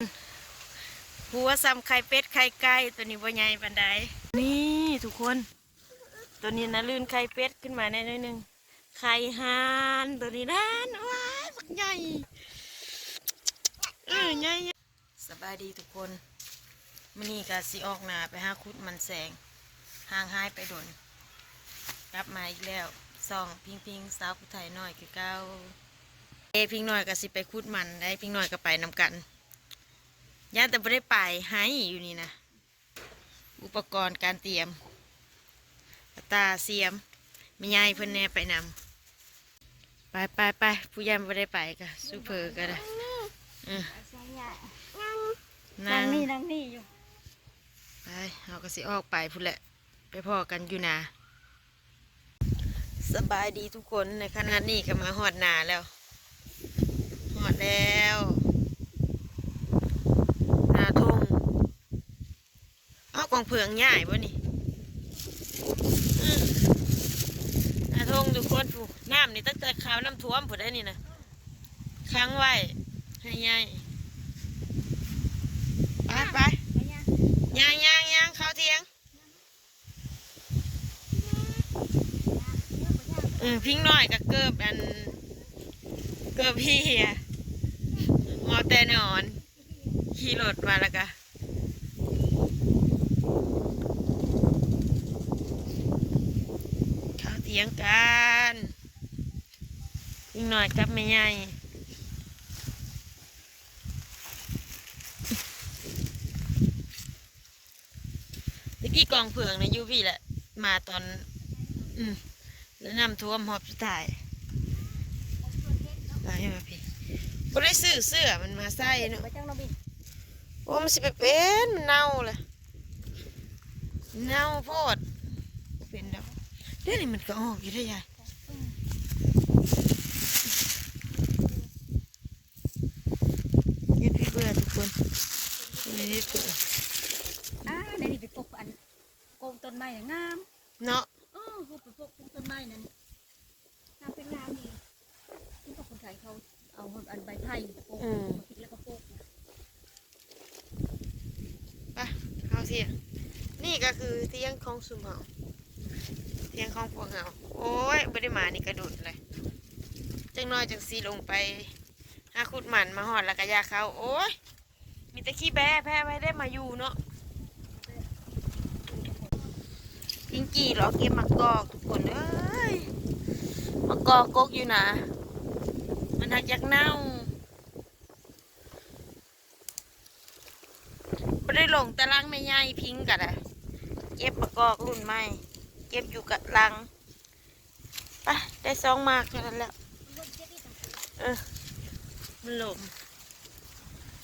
ຫົວສ່ຳໄຂ່ເປັດໄຂ່ໄກ່ ໂຕນີ້ບໍ່ໃຫຍ່ປານໃດ. ນີ້ທຸກຄົນ ໂຕນີ້ນະ ລື່ນໄຂ່ເປັດຂຶ້ນມາແດ່ໜ້ອຍໜຶ່ງ. ໄຂ່ຫ່ານ ໂຕນີ້ນັ້ນ ວ້າຍ ບັກໃຫຍ່ ເອີ ໃຫຍ່. ສະບາຍດີທຸກຄົນ ມື້ນີ້ກະຊິອອກໜ້າໄປຫາຂຸດມັນແສງ ຫ່າງຫາຍໄປດົນ ກັບມາອີກແລ້ວ ຊ່ອງພິງພິງສາວຜູ້ໄທນ້ອຍຄືເກົ່າ. ເອ ພິງນ້ອຍກະຊິໄປຂຸດມັນໄດ໋ ພິງນ້ອຍກະໄປນຳກັນ ຢ້ານແຕ່ບໍ່ໄດ້ໄປ ໄຮຢູ່ນີ້ນະ. ອຸປະກອນການຕຽມ ຕາສຽມ ແມ່ໃຫຍ່ເພິ່ນແນ່ໄປນຳ. ໄປໆໆ ຜູ້ຢ້ານບໍ່ໄດ້ໄປກະສຸເຜີກະໄດ້. ເອີ ນັ່ງນີ້ ນັ່ງນີ້ຢູ່. ໄປ ເຮົາກະຊິອອກໄປພຸ້ນແຫຼະ ໄປພໍ້ກັນຢູ່ນາ. ສະບາຍດີທຸກຄົນ ໃນຂະນະນີ້ກະມາຮອດນາແລ້ວ ຮອດແລ້ວ ນາທົ່ງ. ເອົາ ກອງເຜິ້ງຍ້າຍບໍ່ນີ້? ອື ນາທົ່ງທຸກຄົນ ຜູ້ ນ້ຳນີ້ຕັ້ງແຕ່ຄາວນ້ຳຖ້ວມພຸ້ນໄດ໋ນີ້ນະ ຂັງໄວ້ໃຫ້ໃຫຍ່. ໄປໆ ຍ່າງໆໆ ເຂົ້າຖຽງ. ອື ພິງນ້ອຍກະເກີບ ອັນ ເກີບເຮຍ ເມົາແຕ່ນອນ ຂີ່ລົດມາແລ້ວກະ ເຂົ້າຖຽງກັນ ພິງນ້ອຍກັບແມ່ໃຫຍ່. ຕະກີ້ກອງເຜິ້ງນະຢູ່ພີ້ແຫຼະ ມາຕອນ ອື ແລ້ວນ້ຳຖ້ວມຮອບສຸດທ້າຍ. ໄປມາພີ້ ບໍ່ໄດ້ຊື້ເສື້ອມັນມາໃສ່ເນາະ. ໂອ້ ມັນຊິໄປເປັນ ມັນເນົ່າແຫຼະ ເນົ່າໂພດ. ບໍ່ເປັນດອກ ດຽວນີ້ມັນກະອອກຢູ່ເດ້ຍາຍ. ເຮັດໃຫ້ເບື່ອທຸກຄົນ ເຮັດໃຫ້ເບື່ອ. ອ່າ ໃນນີ້ໄປປົກອັນ ໂກງຕົ້ນໄມ້ນະງາມເນາະ. ເອີ ເຮົາໄປປົກໂກງຕົ້ນໄມ້ນັ້ນ ງາມເປັນງາມນີ້ ຄືພວກຄົນໄທເຂົາເອົາອັນໃບໄຜ່ປົກ ອື ມາປິດແລ້ວກະປົກ. ໄປ ເຮົາຖຽງ ນີ້ກະຄືຖຽງຂອງຊຸມເຮົາ ຖຽງຂອງພວກເຮົາ. ໂອ້ຍ ບໍ່ໄດ້ມານີ້ກະດົນແລ້ວ ຈັກໜ້ອຍຈັ່ງຊິລົງໄປຫາຂຸດມັນ ມາຮອດແລ້ວກະຢາກເຂົ້າ. ໂອ້ຍ ມີແຕ່ຂີ້ແບ້ແພ້ໄວ້ໄດ້ມາຢູ່ເນາະ. ພິງກີ້ເລາະເກັບໝາກກອກທຸກຄົນເອີຍ ໝາກກອກກົກຢູ່ນາ ມັນຮັກຢາກເນົ່າ. ບໍ່ໄດ້ລົງແຕ່ຫຼັງແມ່ໃຫຍ່ ພິງກະໄດ້ ເກັບໝາກກອກລຸ້ນໃໝ່ ເກັບຢູ່ກະຫຼັງ. ໄປ ໄດ້ສອງໝາກເທົ່ານັ້ນແຫຼະ. ເອີ ມັນລົງ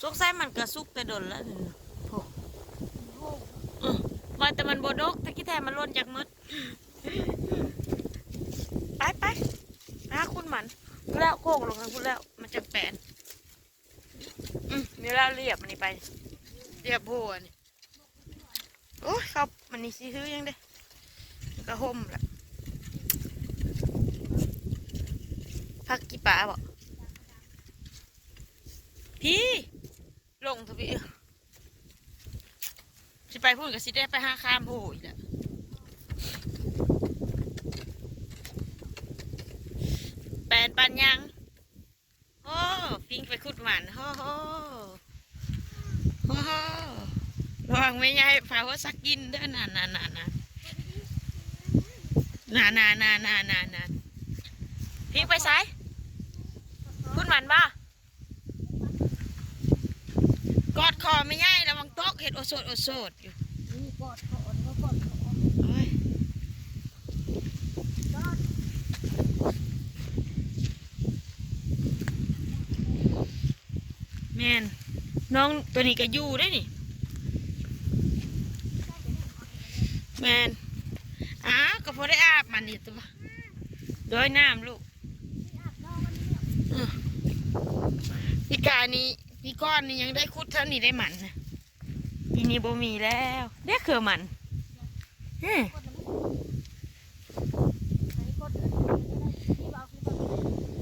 ສົງໄສມັນກະສຸກແຕ່ດົນແລ້ວນີ້. ໂອ້ ເອີ ວ່າແຕ່ມັນບໍ່ດົກ ແຕ່ທີ່ແທ້ມັນຫຼົ່ນຈັກໝົດ. ໄປໆ ຫາຂຸດມັນ ພຸ້ນແລ້ວ ໂຄ້ງລົງທາງພຸ້ນແລ້ວ ມັນຈັ່ງແປນ. ອື ນີ້ແຫຼະ ລຽບອັນນີ້ໄປ ລຽບຫົວນີ້. ໂອ້ຍ ເຂົ້າມັນນີ້ຊິຄືຫຍັງເດ້ ມັນກະຫົ່ມລະ. ຜັກກີ່ປາບໍ? ພີ້ ລົງທະວີ ຊິໄປພຸ້ນກະຊິໄດ້ໄປຫາຄາມໂພອີກແຫຼະ. ແປນປານຫຍັງ? ໂອ້ ພິງໄປຂຸດມັນ ໂອ້ໂຫ ໂອ້ໂຫ ລະວັງແມ່ໃຫຍ່ພາຫົວສັກກິນເດີ ນານໆໆໆ ນານໆໆໆ ພິງໄປໃສ? ຂຸດມັນບໍ່? ກອດຄໍແມ່ໃຫຍ່ ລະວັງຕົກ ເຮັດໂອໂສດໂອໂສດຢູ່. ນີ້ກອດຄໍ ອັນນີ້ກອດຄໍ ໂອ້ຍ ກອດ ແມ່ນ ນ້ອງໂຕນີ້ກະຢູ່ເດ້ນີ້. ແມ່ນ ອ້າວ ກະພໍໄດ້ອາບມັນນີ້ຕົວະ ໂດຍນ້ຳລູກ. ອື ປີກາຍນີ້ ປີກ່ອນນີ້ຍັງໄດ້ຂຸດເທົ່ານີ້ໄດ້ມັນນະ ປີນີ້ບໍ່ມີແລ້ວເດ້ ເຄືອມັນ. ອື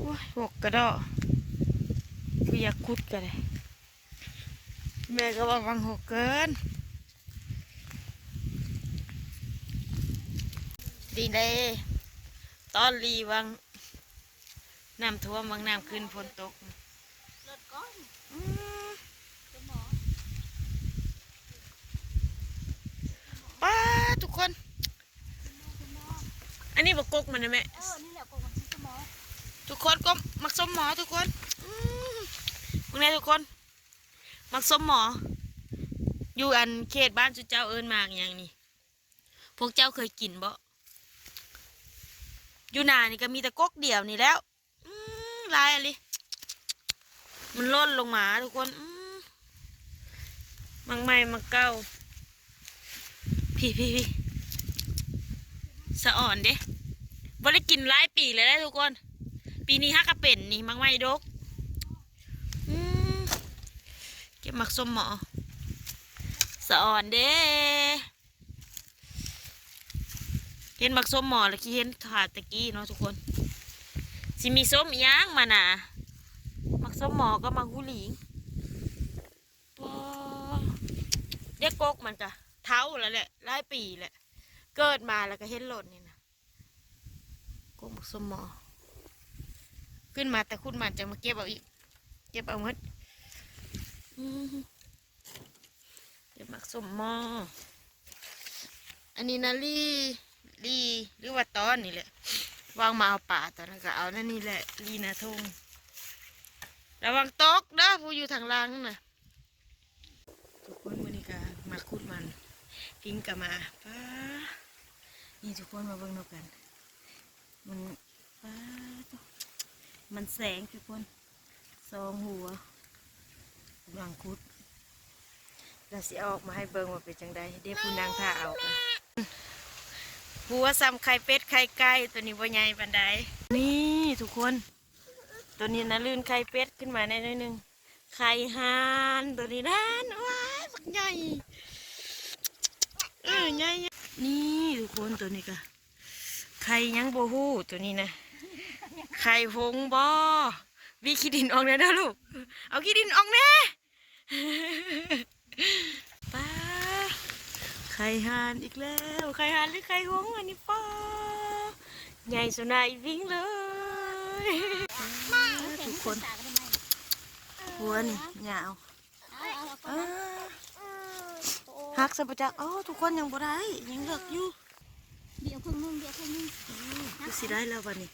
ໂອ້ຍ ຫົກກະດໍ້ ຄືຢາກຂຸດກະໄດ້. ແມ່ກໍວ່າຫວັງຫົກເກີນ ດີເດ້ ຕອນລີຫວັງນ້ຳຖ້ວມ ຫວັງນ້ຳຂຶ້ນ ຝົນຕົກ ເລີດກ່ອນ ອືມ ສົມໝໍ ປ້າ ທຸກຄົນ ອັນນີ້ບໍ່ກົກມັນນະແມ່ ເອີ ນີ້ແຫຼະກົກມັນ ສົມໝໍ ທຸກຄົນ ກົກໝາກສົມໝໍ ທຸກຄົນ ອືມ ເບິ່ງແດ່ທຸກຄົນ ໝາກສົມໝໍ ຢູ່ອັນເຂດບ້ານຊຸມເຈົ້າເອີ້ນໝາກຫຍັງນີ້ ພວກເຈົ້າເຄີຍກິນບໍ່? ຢູ່ໜ້ານີ້ກໍມີແຕ່ກົກດຽວນີ້ແຫຼ້ວ ອືມ ຫຼາຍອີ່ຫຼີ ມັນຫຼົ່ນລົງມາທຸກຄົນ ອືມ ໝາກໃໝ່ໝາກເກົ່າ ພີ້ໆ ສະອອນເດ້ ບໍ່ໄດ້ກິນຫຼາຍປີແລ້ວເດ້ທຸກຄົນ ປີນີ້ຫາກະເປັນນີ້ ໝາກໃໝ່ດົກ ອືມ ເກັບໝາກສົ້ມໝໍ ສະອອນເດ້ ເຫັນໝາກສົ້ມໝໍແລ້ວຄິດເຫັນຂາດຕະກີ້ເນາະທຸກຄົນ ຊິມີສົ້ມອີ່ຫຍັງມານະ ໝາກສົ້ມໝໍກັບໝາກຫູຫຼີງ ປາ ເດັກກົກມັນກະເຖົ້າແລ້ວແຫຼະ ຫຼາຍປີແລ້ວ ເກີດມາແລ້ວກະເຫັນໂລດນີ້ນະ ກົກໝາກສົ້ມໝໍ ຂຶ້ນມາແຕ່ຂຸດມັນຈັ່ງມາເກັບເອົາອີກ ເກັບເອົາໝົດ ອື ເກັບໝາກສົ້ມໝໍ ອັນນີ້ນະລີ່ ລີ່ ຫຼືວ່າຕອນນີ້ແຫຼະ ຫວ່າງມາເອົາປາຕອນນັ້ນກະເອົານັ້ນນີ້ແຫຼະ ລີ່ນາທົ່ງ ລະວັງຕົກເດີ ຜູ້ຢູ່ທາງຫຼັງນະ ທຸກຄົນ ມື້ນີ້ກະມາຂຸດມັນ ພິງກະມາ ປ້າ ນີ້ທຸກຄົນ ມາເບິ່ງນຳກັນ ມັນ ປາດໂທ້ ມັນແສງທຸກຄົນ ສອງຫົວ ກຳລັງຂຸດ ລະຊິເອົາອອກມາໃຫ້ເບິ່ງວ່າເປັນຈັ່ງໃດ ເດ ຜູ້ນັ່ງຖ້າເອົາ ຫົວສ່ຳໄຂ່ເປັດໄຂ່ໄກ່ ໂຕນີ້ບໍ່ໃຫຍ່ປານໃດ ນີ້ທຸກຄົນ ໂຕນີ້ນະ ລື່ນໄຂ່ເປັດຂຶ້ນມາແດ່ໜ້ອຍໜຶ່ງ ໄຂ່ຫ່ານ ໂຕນີ້ນັ້ນ ວ້າຍ ບັກໃຫຍ່ ເອີ ໃຫຍ່ ນີ້ທຸກຄົນ ໂຕນີ້ກະ ໄຂ່ຫຍັງບໍ່ຮູ້ໂຕນີ້ນະ ໄຂ່ຫົງບໍ່ ວິຂີ້ດິນອອກແດ່ເດີລູກ ເອົາຂີ້ດິນອອກແດ່ ປ້າ ໄຂ່ຫ່ານອີກແລ້ວ ໄຂ່ຫ່ານຫຼືໄຂ່ຫົງອັນນີ້ ປ້າ ໃຫຍ່ສ່ຳໜ້າອີ່ວິງເລີຍ ປ້າ ທຸກຄົນ ຫົວນີ້ຍາວ ເອົາ ເອົາ ເອົາ ເອີ ຫັກຊະບໍ່ຈັກ ເອົາ ທຸກຄົນ ຍັງບໍ່ໄດ້ ຍັງເລິກຢູ່ ບີບເອົາເຄິ່ງໜຶ່ງ ບີບເອົາເຄິ່ງໜຶ່ງ ອື ຄືຊິໄດ້ແລ້ວບັດນີ້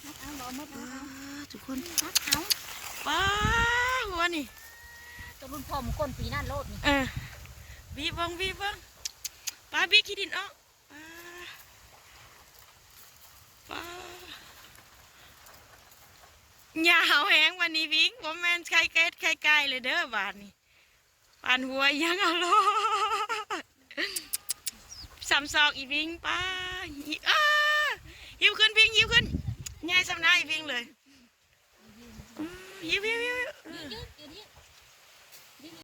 ຫັກເອົາ ບໍ່ໝົດ ເອົາ ເອົາ ປ້າ ທຸກຄົນ ຫັກເອົາ ປ້າ ຫົວນີ້ ໂຕລຸ້ນພໍ່ມະກົນປີນັ້ນໂລດນີ້ ເອີ ບີບເບິ່ງ ບີບເບິ່ງ ປ້າ ບີບຂີ້ດິນອອກ ປ້າ ປ້າ ຍາວແຮງບັດນີ້ວິງ ບໍ່ແມ່ນໄຂ່ເປັດໄຂ່ໄກ່ແລ້ວເດີບາດນີ້ ປານຫົວອີ່ຫຍັງເອົາໂລດ ສ່ຳສອກອີ່ວິງ ປ້າ ຫິ້ວ ອ້າ ຫິ້ວຂຶ້ນວິງ ຫິ້ວຂຶ້ນ ໃຫຍ່ສ່ຳໜ້າອີ່ວິງເລີຍ ຫິ້ວ ຫິ້ວ ຫິ້ວ